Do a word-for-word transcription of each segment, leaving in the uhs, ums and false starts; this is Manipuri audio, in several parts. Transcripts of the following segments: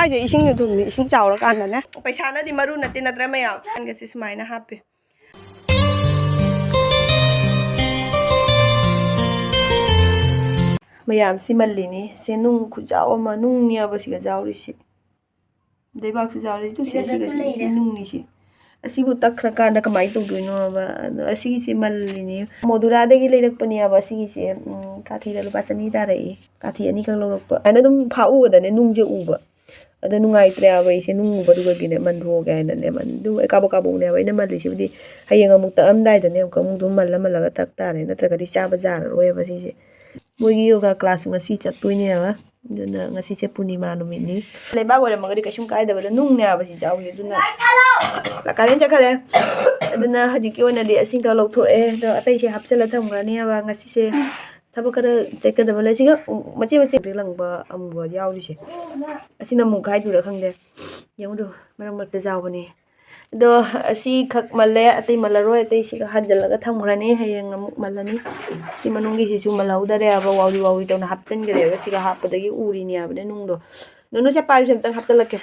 ꯑꯩꯁꯦ ꯏꯁꯤꯡꯁꯨ ꯊꯨꯝꯃꯤ, ꯏꯁꯤꯡ ꯆꯥꯎꯔꯀꯥꯟꯗꯅꯦ꯫ ꯄꯩꯁꯥꯅꯗꯤ ꯃꯔꯨ ꯅꯠꯇꯦ ꯅꯠꯇ꯭ꯔꯥ ꯃꯌꯥꯝ? ꯁꯤ ꯁꯨꯃꯥꯏꯅ ꯍꯥꯞꯄꯤ꯫ ꯃꯌꯥꯝ ꯁꯤ ꯃꯜꯂꯤꯅꯤ꯫ ꯁꯦ ꯅꯨꯡ ꯈꯨꯆꯥꯎ ꯑꯃ, ꯅꯨꯡꯅꯦꯕ ꯁꯤꯒ ꯆꯥꯎꯔꯤꯁꯤ꯫ ꯂꯩꯕꯥꯛꯁꯨ ꯆꯥꯎꯔꯤꯁꯤ꯫ ꯇꯨ ꯁꯤ, ꯁꯤꯒ ꯁꯤ, ꯁꯤ ꯅꯨꯡꯅꯤ ꯁꯤ꯫ ꯑꯁꯤꯕꯨ ꯇꯛꯈ꯭ꯔꯀꯥꯟꯗ ꯀꯃꯥꯏꯅ ꯇꯧꯗꯣꯏꯅꯣꯕ? ꯑꯗꯣ ꯑꯁꯤꯒꯤꯁꯦ ꯃꯜꯂꯤꯅꯤ꯫ ꯃꯣꯗꯨꯔꯥꯗꯒꯤ ꯂꯩꯔꯛꯄꯅꯦꯕ ꯑꯁꯤꯒꯤꯁꯦ꯫ ꯎꯝ, ꯀꯥꯊꯤꯗ ꯂꯨꯄꯥ ꯆꯅꯤ ꯇꯥꯔꯛꯏ꯫ ꯀꯥꯊꯤ ꯑꯅꯤꯈꯛ ꯂꯧꯔꯛꯄ꯫ ꯑꯗꯨꯃꯥꯏꯅ ꯑꯗꯨꯝ ꯐꯥꯛꯎꯕꯗꯅꯦ ꯅꯨꯡꯁꯦ ꯎꯕ꯫ ꯑꯗ ꯅꯨꯡꯉꯥꯏꯇ꯭ꯔꯦꯕ ꯑꯩꯁꯦ ꯅꯨꯡ ꯎꯕꯗꯨꯒꯗꯤꯅꯦ ꯃꯟꯊꯣꯛꯑꯒꯦ ꯍꯥꯏꯅꯅꯦ꯫ ꯃꯟ-, ꯑꯗꯨꯝ ꯀꯥꯕꯛ ꯀꯥꯕꯛꯅꯦꯕ ꯑꯩꯅ ꯃꯜꯂꯤꯁꯤꯕꯨꯗꯤ꯫ ꯍꯌꯦꯡ ꯑꯃꯨꯛ ꯇꯛꯑꯝꯗꯥꯏꯗꯅꯦ ꯑꯃꯨꯛꯀ ꯑꯃꯨꯛ ꯑꯗꯨꯝ ꯃꯜꯂ ꯃꯜꯂꯒ ꯇꯛ ꯇꯥꯔꯦ꯫ ꯅꯠꯇ꯭ꯔꯒꯗꯤ ꯆꯥꯕ ꯌꯥꯔꯔꯣꯏꯕ ꯁꯤꯁꯦ꯫ ꯃꯣꯏꯒꯤ ꯌꯣꯒꯥ ꯀ꯭ꯂꯥꯁ ꯉꯁꯤ ꯆꯠꯇꯣꯏꯅꯦꯕ꯫ ꯑꯗꯨꯅ ꯉꯁꯤꯁꯦ ꯄꯨꯔꯅꯤꯃꯥ ꯅꯨꯃꯤꯠꯅꯤ꯫ ꯂꯩꯕꯥꯛ ꯑꯣꯏꯔꯝꯃꯒꯗꯤ ꯀꯩꯁꯨꯝ ꯀꯥꯏꯗꯕꯗꯣ ꯅꯨꯡꯅꯦ ꯍꯥꯏꯕꯁꯤ ꯌꯥꯎꯏ꯫ ꯑꯗꯨꯅ ꯀꯥꯔꯦꯟ ꯆꯠꯈꯔꯦ꯫ ꯑꯗꯨꯅ ꯍꯧꯖꯤꯛꯀꯤ ꯑꯣꯏꯅꯗꯤ ꯑꯁꯤꯒ ꯂꯧꯊꯣꯛꯑꯦ꯫ ꯑꯗꯣ ꯑꯇꯩꯁꯦ ꯍꯥꯞꯆꯤꯜꯂ ꯊꯝꯈ꯭ꯔꯅꯦꯕ꯫ ꯉꯁꯤꯁꯦ ꯊꯕꯛ ꯈꯔ ꯆꯠꯀꯗꯕ ꯂꯩ꯫ ꯁꯤꯒ ꯃꯆꯦ ꯃꯆꯦ ꯂꯪꯕ ꯑꯃꯨꯕ ꯌꯥꯎꯔꯤꯁꯦ꯫ ꯑꯁꯤꯅ ꯑꯃꯨꯛ ꯍꯥꯏꯗꯣꯏꯔꯥ ꯈꯪꯗꯦ꯫ ꯌꯦꯡꯉꯨꯗꯣ, ꯃꯔꯛ ꯃꯔꯛꯇ ꯌꯥꯎꯕꯅꯦ꯫ ꯑꯗꯣ ꯑꯁꯤꯈꯛ ꯃꯜꯂꯦ, ꯑꯇꯩ ꯃꯜꯂꯔꯣꯏ꯫ ꯑꯇꯩꯁꯤꯒ ꯍꯥꯟꯖꯜꯂꯒ ꯊꯝꯈ꯭ꯔꯅꯤ, ꯍꯌꯦꯡ ꯑꯃꯨꯛ ꯃꯜꯂꯅꯤ꯫ ꯁꯤ ꯃꯅꯨꯡꯒꯤꯁꯤꯁꯨ ꯃꯜꯍꯧꯗꯔꯦꯕ, ꯋꯥꯎꯔꯤ ꯋꯥꯎꯔꯤ ꯇꯧꯅ ꯍꯥꯞꯆꯤꯟꯈ꯭ꯔꯦꯕ꯫ ꯁꯤꯒ ꯍꯥꯞꯄꯗꯒꯤ ꯎꯔꯤꯅꯦꯕꯅꯦ ꯅꯨꯡꯗꯣ꯫ ꯅꯨꯅꯨ ꯁꯦ ꯄꯥꯏꯔꯤꯁꯦ ꯑꯝꯇꯪ ꯍꯥꯞꯆꯤꯜꯂꯛꯀꯦ꯫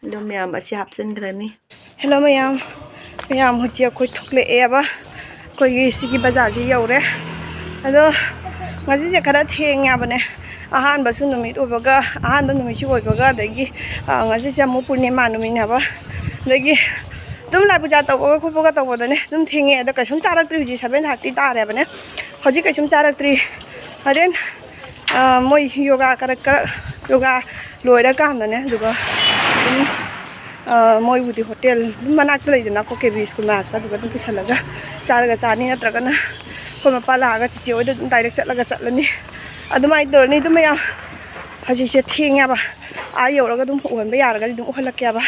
ꯑꯗꯣ ꯃꯌꯥꯝ ꯑꯁꯤ ꯍꯥꯞꯆꯤꯟꯈ꯭ꯔꯅꯤ꯫ ꯍꯦꯜꯂꯣ ꯃꯌꯥꯝ, ꯃꯌꯥꯝ ꯍꯧꯖꯤꯛ ꯑꯩꯈꯣꯏ ꯊꯣꯛꯂꯛꯑꯦꯕ꯫ ꯑꯩꯈꯣꯏꯒꯤ ꯁꯤꯒꯤ ꯕꯖꯥꯔꯁꯤ ꯌꯧꯔꯦ꯫ ꯑꯗꯣ ꯉꯁꯤꯁꯦ ꯈꯔ ꯊꯦꯡꯉꯦꯕꯅꯦ, ꯑꯍꯥꯟꯕꯁꯨ ꯅꯨꯃꯤꯠ ꯑꯣꯏꯕꯒ, ꯑꯍꯥꯟꯕ ꯅꯨꯃꯤꯠꯁꯨ ꯑꯣꯏꯕꯒ, ꯑꯗꯒꯤ, ꯑ, ꯉꯁꯤꯁꯦ ꯑꯃꯨꯛ ꯄꯨꯔꯅꯤꯃꯥ ꯅꯨꯃꯤꯠꯅꯦꯕ꯫ ꯑꯗꯒꯤ ꯑꯗꯨꯝ ꯂꯥꯏ ꯄꯨꯖꯥ ꯇꯧꯕꯒ ꯈꯣꯠꯄꯒ ꯇꯧꯕꯗꯅꯦ ꯑꯗꯨꯝ ꯊꯦꯡꯉꯦ꯫ ꯑꯗꯣ ꯀꯩꯁꯨꯝ ꯆꯥꯔꯛꯇ꯭ꯔꯤ, ꯍꯧꯖꯤꯛ seven thirty ꯇꯥꯔꯦꯕꯅꯦ꯫ ꯍꯧꯖꯤꯛ ꯀꯩꯁꯨꯝ ꯆꯥꯔꯛꯇ꯭ꯔꯤ꯫ ꯍꯣꯔꯦꯟ, ꯑ, ꯃꯣꯏ ꯌꯣꯒꯥ ꯀꯔꯛ ꯀꯔꯛ, ꯌꯣꯒꯥ ꯂꯣꯏꯔꯀꯥꯟꯗꯅꯦ, ꯑꯗꯨꯒ ꯑꯗꯨꯝ, ꯑ, ꯃꯣꯏꯕꯨꯗꯤ ꯍꯣꯇꯦꯜ ꯑꯗꯨꯝ ꯃꯅꯥꯛꯇ ꯂꯩꯗꯅꯀꯣ, ꯀꯦ ꯕꯤ ꯁ꯭ꯀꯨꯜ ꯃꯅꯥꯛꯇ, ꯑꯗꯨꯒ ꯑꯗꯨꯝ ꯄꯨꯁꯜꯂꯒ ꯆꯥꯔꯒ ꯆꯥꯅꯤ, ꯅꯠꯇ꯭ꯔꯒꯅ ꯑꯩꯈꯣꯏ ꯃꯄꯥ ꯂꯥꯛꯑꯒ ꯆꯤꯆꯦ ꯍꯣꯏꯗ ꯑꯗꯨꯝ direct ꯆꯠꯂꯒ ꯆꯠꯂꯅꯤ꯫ ꯑꯗꯨꯃꯥꯏꯅ ꯇꯧꯔꯅꯤ꯫ ꯑꯗꯨ ꯃꯌꯥꯝ ꯍꯧꯖꯤꯛꯁꯦ ꯊꯦꯡꯉꯦꯕ, ꯑꯥ ꯌꯧꯔꯒ ꯑꯗꯨꯝ ꯎꯍꯟꯕ ꯌꯥꯔꯒꯗꯤ ꯑꯗꯨꯝ ꯎꯍꯜꯂꯛꯀꯦꯕ꯫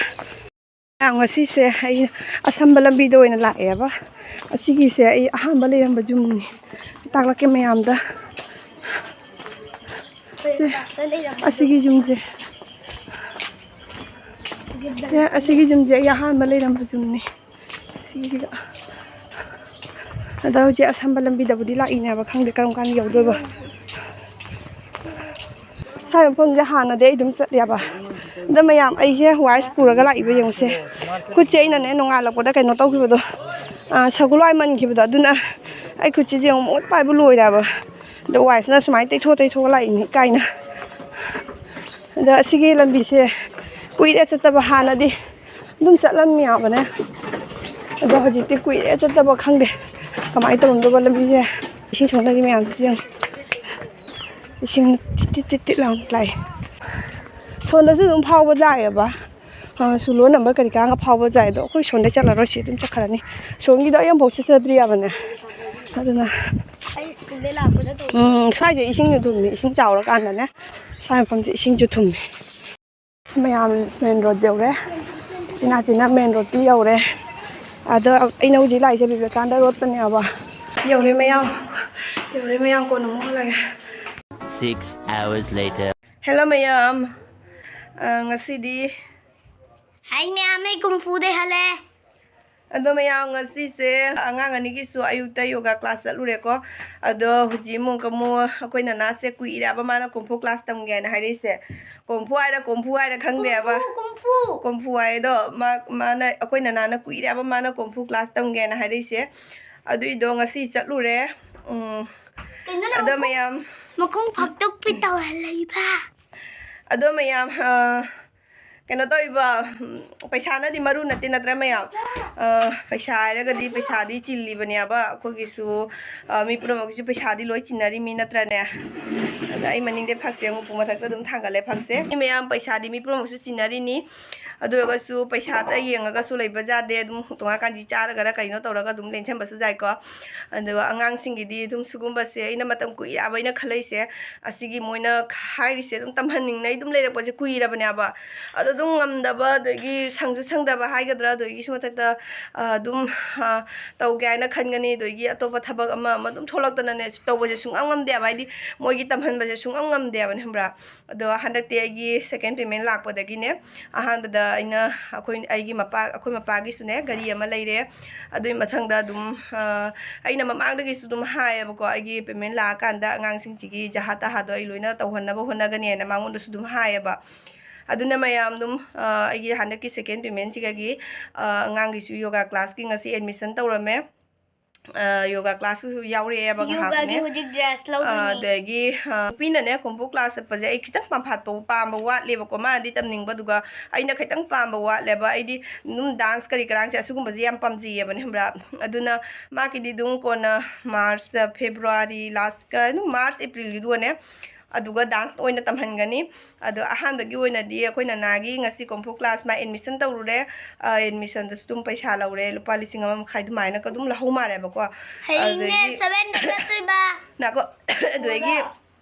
ꯃꯌꯥꯝ, ꯉꯁꯤꯁꯦ ꯑꯩ ꯑꯁꯝꯕ ꯂꯝꯕꯤꯗ ꯑꯣꯏꯅ ꯂꯥꯛꯑꯦꯕ꯫ ꯑꯁꯤꯒꯤꯁꯦ ꯑꯩ ꯑꯍꯥꯟꯕ ꯂꯩꯔꯝꯕ ꯌꯨꯝꯅꯤ꯫ ꯇꯥꯛꯂꯛꯀꯦ ꯃꯌꯥꯝꯗ꯫ ꯁꯦ, ꯑꯁꯤꯒꯤ ꯌꯨꯝꯁꯦ꯫ ꯁꯦ, ꯑꯁꯤꯒꯤ ꯌꯨꯝꯁꯦ ꯑꯩ ꯑꯍꯥꯟꯕ ꯂꯩꯔꯝꯕ ꯌꯨꯝꯅꯤ꯫ ꯁꯤꯒꯤꯗ꯫ ꯑꯗ ꯍꯧꯖꯤꯛ ꯑꯁꯝꯕ ꯂꯝꯕꯤꯗꯕꯨꯗꯤ ꯂꯥꯛꯏꯅꯦꯕ, ꯈꯪꯗꯦ ꯀꯔꯝ ꯀꯥꯟꯗ ꯌꯧꯗꯣꯏꯕ꯫ ꯁ꯭ꯋꯥꯏ ꯃꯐꯝꯁꯦ ꯍꯥꯟꯅꯗꯤ ꯑꯩ ꯑꯗꯨꯝ ꯆꯠꯂꯦꯕ꯫ ꯑꯗꯣ ꯃꯌꯥꯝ, ꯑꯩꯁꯦ ꯋꯥꯏꯁ ꯄꯨꯔꯒ ꯂꯥꯛꯏꯕ ꯌꯦꯡꯉꯨꯁꯦ꯫ ꯈꯨꯠꯁꯦ ꯑꯩꯅꯅꯦ ꯅꯣꯡꯉꯥꯜꯂꯛꯄꯗ ꯀꯩꯅꯣ ꯇꯧꯈꯤꯕꯗꯣ, ꯑꯥ, ꯁꯒꯣꯜ ꯍꯋꯥꯏ ꯃꯟꯈꯤꯕꯗꯣ, ꯑꯗꯨꯅ ꯑꯩ ꯈꯨꯠꯁꯤꯁꯦ ꯌꯦꯡꯉꯨ ꯃꯣꯠ ꯄꯥꯏꯕ ꯂꯣꯏꯔꯦꯕ꯫ ꯑꯗꯣ ꯋꯥꯏꯁꯤꯅ ꯁꯨꯃꯥꯏꯅ ꯇꯩꯊꯣꯛ ꯇꯩꯊꯣꯛꯑ ꯂꯥꯛꯏꯅꯤ ꯏꯀꯥꯏꯅ꯫ ꯑꯗ ꯑꯁꯤꯒꯤ ꯂꯝꯕꯤꯁꯦ ꯀꯨꯏꯔꯦ ꯆꯠꯇꯕ, ꯍꯥꯟꯅꯗꯤ ꯑꯗꯨꯝ ꯆꯠꯂꯝꯃꯤ ꯌꯥꯕꯅꯦ꯫ ꯑꯗꯣ ꯍꯧꯖꯤꯛꯇꯤ ꯀꯨꯏꯔꯦ ꯆꯠꯇꯕ, ꯈꯪꯗꯦ ꯀꯃꯥꯏꯅ ꯇꯧꯔꯝꯗꯧꯕ ꯂꯝꯕꯤꯁꯦ꯫ ꯏꯁꯤꯡ ꯁꯣꯝꯗꯒꯤ ꯃꯌꯥꯝꯁꯤꯁꯨ ꯌꯦꯡꯉꯨ꯫ ꯏꯁꯤꯡ ꯇꯤꯠ ꯇꯤꯠ ꯇꯤꯠ ꯇꯤꯠ ꯂꯥꯎꯅ ꯂꯥꯛꯑꯦ꯫ ꯁꯣꯝꯗꯁꯨ ꯑꯗꯨꯝ ꯐꯥꯎꯕ ꯂꯥꯛꯑꯦꯕ꯫ ꯑ, ꯁꯨꯂꯣ ꯅꯝꯕꯔ ꯀꯔꯤ ꯀꯔꯥꯒ ꯐꯥꯎꯕ ꯌꯥꯏ꯫ ꯑꯗꯣ ꯑꯩꯈꯣꯏ ꯁꯣꯝꯗ ꯆꯠꯂꯔꯣꯏ, ꯁꯤ ꯑꯗꯨꯝ ꯆꯠꯈ꯭ꯔꯅꯤ꯫ ꯁꯣꯝꯒꯤꯗꯣ ꯑꯩ ꯑꯃꯐꯥꯎ ꯆꯠꯆꯗ꯭ꯔꯤꯌꯥꯕꯅꯦ꯫ ꯑꯗꯨꯅ ꯑꯩ ꯁ꯭ꯀꯨꯜꯗꯩ ꯂꯥꯛꯄꯗ ꯇꯧꯕ꯫ ꯎꯝ, ꯁ꯭ꯋꯥꯏꯁꯦ ꯏꯁꯤꯡꯁꯨ ꯊꯨꯝꯃꯤ, ꯏꯁꯤꯡ ꯆꯥꯎꯔꯀꯥꯟꯗꯅꯦ ꯁ꯭ꯋꯥꯏ ꯃꯐꯝꯁꯦ ꯏꯁꯤꯡꯁꯨ ꯊꯨꯝꯃꯤ꯫ ꯃꯌꯥꯝ ꯃꯦꯟ ꯔꯣꯗ ꯌꯧꯔꯦ꯫ ꯁꯤꯅ, ꯁꯤꯅ ꯃꯦꯟ ꯔꯣꯗꯇꯤ ꯌꯧꯔꯦ꯫ ꯑꯗꯣ ꯑꯩꯅ ꯍꯧꯖꯤꯛ ꯂꯥꯛꯏꯁꯦ ꯕꯤꯕꯦꯀꯥꯅꯟꯗ ꯔꯣꯗꯇꯅꯦꯕ꯫ ꯌꯧꯔꯦ ꯃꯌꯥꯝ, ꯌꯧꯔꯦ ꯃꯌꯥꯝ, ꯀꯣꯟꯅ ꯑꯃꯨꯛ ꯍꯜꯂꯒꯦ꯫ Six hours later. ꯍꯦꯜꯂꯣ ꯃꯌꯥꯝ꯫ ꯑ, ꯉꯁꯤꯗꯤ ꯍꯥꯏ ꯃꯌꯥꯝ, ꯑꯩ ꯀꯨꯝꯐꯨꯗꯩ ꯍꯜꯂꯦ꯫ ꯑꯗꯣ ꯃꯌꯥꯝ, ꯉꯁꯤꯁꯦ ꯑꯉꯥꯡ ꯑꯅꯤꯒꯤꯁꯨ ꯑꯌꯨꯛꯇ ꯌꯣꯒꯥ ꯀ꯭ꯂꯥꯁ ꯆꯠꯂꯨꯔꯦꯀꯣ꯫ ꯑꯗꯣ ꯍꯧꯖꯤꯛ ꯑꯃꯨꯛ ꯑꯃꯨꯛ ꯑꯩꯈꯣꯏ ꯅꯅꯥꯁꯦ ꯀꯨꯏꯔꯦꯕ ꯃꯥꯅ ꯀꯣꯝꯐꯨ ꯀ꯭ꯂꯥꯁ ꯇꯝꯒꯦ ꯍꯥꯏꯅ ꯍꯥꯏꯔꯛꯏꯁꯦ꯫ ꯀꯣꯝꯐꯨ ꯍꯥꯏꯔ ꯀꯣꯝꯐꯨ ꯍꯥꯏꯔ ꯈꯪꯗꯦꯕ꯫ ꯀꯨꯝꯐꯨ, ꯀꯨꯝꯐꯨ꯫ ꯀꯣꯝꯐꯨ ꯍꯥꯏ꯫ ꯑꯗꯣ ꯃꯥ, ꯃꯥꯅ, ꯑꯩꯈꯣꯏ ꯅꯅꯥꯅ ꯀꯨꯏꯔꯦꯕ ꯃꯥꯅ ꯀꯣꯝꯐꯨ ꯀ꯭ꯂꯥꯁ ꯇꯝꯒꯦꯅ ꯍꯥꯏꯔꯛꯏꯁꯦ꯫ ꯑꯗꯨꯏꯗꯣ ꯉꯁꯤ ꯆꯠꯂꯨꯔꯦ꯫ ꯎꯝ꯫ ꯀꯩꯅꯣ ꯅꯪ ꯑꯗꯣ ꯃꯈꯣꯡ, ꯃꯌꯥꯝ, ꯃꯈꯣꯡ ꯐꯛꯇꯣꯛꯄꯤ ꯇꯧꯍꯜꯂꯛꯏꯕ꯫ ꯑꯗꯣ ꯃꯌꯥꯝ, ꯑ, ꯀꯩꯅꯣ ꯇꯧꯏꯕ, ꯎꯝ, ꯄꯩꯁꯥꯅꯗꯤ ꯃꯔꯨ ꯅꯠꯇꯦ, ꯅꯠꯇ꯭ꯔꯥ ꯃꯌꯥꯝ? ꯑ, ꯄꯩꯁꯥ ꯍꯥꯏꯔꯒꯗꯤ ꯄꯩꯁꯥꯗꯤ ꯆꯤꯜꯂꯤꯕꯅꯦꯕ ꯑꯩꯈꯣꯏꯒꯤꯁꯨ, ꯑ, ꯃꯤ ꯄꯨꯝꯅꯃꯛꯀꯤꯁꯨ ꯄꯩꯁꯥꯗꯤ ꯂꯣꯏ ꯆꯤꯟꯅꯔꯤꯃꯤ, ꯅꯠꯇ꯭ꯔꯅꯦ? ꯑꯗ ꯑꯩ ꯃꯅꯤꯡꯗꯩ ꯐꯛꯁꯦ ꯑꯃꯨꯛ ꯎꯄꯨ ꯃꯊꯛꯇ ꯑꯗꯨꯝ ꯊꯥꯡꯒꯠꯂꯦ ꯐꯛꯁꯦ꯫ ꯃꯤ ꯃꯌꯥꯝ, ꯄꯩꯁꯥꯗꯤ ꯃꯤ ꯄꯨꯝꯅꯃꯛꯁꯨ ꯆꯤꯟꯅꯔꯤꯅꯤ꯫ ꯑꯗꯨ ꯑꯣꯏꯔꯒꯁꯨ ꯄꯩꯁꯥꯗ ꯌꯦꯡꯉꯒꯁꯨ ꯂꯩꯕ ꯌꯥꯗꯦ꯫ ꯑꯗꯨꯝ ꯇꯣꯉꯥꯟ ꯀꯥꯟꯗꯤ ꯆꯥꯔꯒꯔ ꯀꯩꯅꯣ ꯇꯧꯔꯒ ꯑꯗꯨꯝ ꯂꯦꯟꯁꯟꯕꯁꯨ ꯌꯥꯏꯀꯣ꯫ ꯑꯗꯨꯒ ꯑꯉꯥꯡꯁꯤꯡꯒꯤꯗꯤ ꯑꯗꯨꯝ ꯁꯤꯒꯨꯝꯕꯁꯦ ꯑꯩꯅ ꯃꯇꯝ ꯀꯨꯏꯔꯛꯑꯕ ꯑꯩꯅ ꯈꯜꯂꯛꯏꯁꯦ꯫ ꯑꯁꯤꯒꯤ ꯃꯣꯏꯅ ꯍꯥꯏꯔꯤꯁꯦ ꯑꯗꯨꯝ ꯇꯝꯍꯟꯅꯤꯡꯅ ꯑꯩ ꯑꯗꯨꯝ ꯂꯩꯔꯛꯄꯁꯦ ꯀꯨꯏꯔꯕꯅꯦꯕ꯫ ꯑꯗꯣ ꯑꯗꯨꯝ ꯉꯝꯗꯕ, ꯑꯗꯒꯤ ꯁꯪꯁꯨ ꯁꯪꯗꯕ ꯍꯥꯏꯒꯗ꯭ꯔꯥ, ꯑꯗꯒꯤꯁꯨ ꯃꯊꯛꯇ, ꯑ, ꯑꯗꯨꯝ, ꯑ, ꯇꯧꯒꯦ ꯍꯥꯏꯅ ꯈꯟꯒꯅꯤ, ꯑꯗꯒꯤ ꯑꯇꯣꯞꯄ ꯊꯕꯛ ꯑꯃ ꯑꯃ ꯑꯗꯨꯝ ꯊꯣꯛꯂꯛꯇꯅꯅꯦ ꯇꯧꯕꯁꯦ ꯁꯨꯡꯉꯝ ꯉꯝꯗꯦꯕ꯫ ꯍꯥꯏꯗꯤ ꯃꯣꯏꯒꯤ ꯇꯝꯍꯟꯕ ꯁꯨꯡꯉꯝ ꯉꯝꯗꯦꯕ, ꯈꯪꯕ꯭ꯔꯥ? ꯑꯗꯣ ꯍꯟꯗꯛꯇꯤ ꯑꯩꯒꯤ second payment ꯂꯥꯛꯄꯗꯒꯤꯅꯦ, ꯑꯍꯥꯟꯕꯗ ꯑꯩꯅ, ꯑꯩꯈꯣꯏ, ꯑꯩꯒꯤ ꯃꯄꯥ, ꯑꯩꯈꯣꯏ ꯃꯄꯥꯒꯤꯁꯨꯅꯦ ꯒꯥꯔꯤ ꯑꯃ ꯂꯩꯔꯦ꯫ ꯑꯗꯨꯒꯤ ꯃꯊꯪꯗ ꯑꯗꯨꯝ, ꯑ, ꯑꯩꯅ ꯃꯃꯥꯡꯗꯒꯤꯁꯨ ꯑꯗꯨꯝ ꯍꯥꯏꯌꯦꯕꯀꯣ, ꯑꯩꯒꯤ payment ꯂꯥꯛꯑꯀꯥꯟꯗ ꯑꯉꯥꯡꯁꯤꯡꯁꯤꯒꯤ ꯖꯍꯥ ꯇꯍꯥꯗꯣ ꯑꯩ ꯂꯣꯏꯅ ꯇꯧꯍꯟꯅꯕ ꯍꯣꯠꯅꯒꯅꯤꯅ ꯃꯉꯣꯟꯗꯁꯨ ꯑꯗꯨꯝ ꯍꯥꯏꯌꯦꯕ꯫ ꯑꯗꯨꯅ ꯃꯌꯥꯝ ꯑꯗꯨꯝ, ꯑ, ꯑꯩꯒꯤ ꯍꯟꯗꯛꯀꯤ second paymentꯁꯤꯒꯒꯤ, ꯑ, ꯑꯉꯥꯡꯒꯤꯁꯨ yoga classꯀꯤ ꯉꯁꯤ admission ꯇꯧꯔꯝꯃꯦ꯫ ꯑ, yoga classꯁꯨ ꯌꯥꯎꯔꯛꯑꯦꯕ ꯉꯥꯏꯍꯥꯛꯅꯦ꯫ Yogaꯒꯤ ꯍꯧꯖꯤꯛ dress ꯑ, ꯂꯧꯗꯣꯏꯅꯤ꯫ ꯑꯗꯒꯤ, ꯑ, ꯅꯨꯄꯤꯅꯅꯦ ꯀꯣꯝꯐꯨ class ꯆꯠꯄꯁꯦ ꯑꯩ ꯈꯤꯇꯪ ꯄꯥꯝꯐꯥꯠꯄ, ꯄꯥꯝꯕ ꯋꯥꯠꯂꯦꯕꯀꯣ꯫ ꯃꯥꯅꯗꯤ ꯇꯝꯅꯤꯡꯕꯗꯨꯒ ꯑꯩꯅ ꯈꯤꯇꯪ ꯄꯥꯝꯕ ꯋꯥꯠꯂꯦꯕ꯫ ꯑꯩꯗꯤ ꯑꯗꯨꯝ dance ꯀꯔꯤ ꯀꯔꯥꯡꯁꯦ ꯑꯁꯤꯒꯨꯝꯕꯁꯦ ꯌꯥꯝ ꯄꯥꯝꯖꯩꯌꯦꯕꯅꯦ, ꯈꯪꯕ꯭ꯔꯥ? ꯑꯗꯨꯅ ꯃꯥꯒꯤꯗꯤ ꯑꯗꯨꯝ ꯀꯣꯟꯅ March, February lastꯀ, ꯑꯗꯨꯝ March, Aprilꯒꯤꯗꯨꯒꯅꯦ, ꯑꯗꯨꯒ dance ꯑꯣꯏꯅ ꯇꯝꯍꯟꯒꯅꯤ꯫ ꯑꯗꯣ ꯑꯍꯥꯟꯕꯒꯤ ꯑꯣꯏꯅꯗꯤ ꯑꯩꯈꯣꯏ ꯅꯅꯥꯒꯤ ꯉꯁꯤ ꯀꯣꯝꯐꯨ class ꯃꯥ admission ꯇꯧꯔꯨꯔꯦ꯫ ꯑ, admissionꯗꯁꯨ ꯑꯗꯨꯝ ꯄꯩꯁꯥ ꯂꯧꯔꯦ, ꯂꯨꯄꯥ ꯂꯤꯁꯤꯡ ꯑꯃ ꯃꯈꯥꯏ ꯑꯗꯨꯃꯥꯏꯅꯒ ꯑꯗꯨꯝ ꯂꯧꯍꯧ ꯃꯥꯜꯂꯦꯕꯀꯣ꯫ ꯍꯌꯦꯡꯅꯦ ꯑꯗꯨꯗꯒꯤ sevenꯗ ꯆꯠꯇꯣꯏꯕ꯫ ꯉꯥꯏꯈꯣ, ꯑꯗꯨꯗꯒꯤ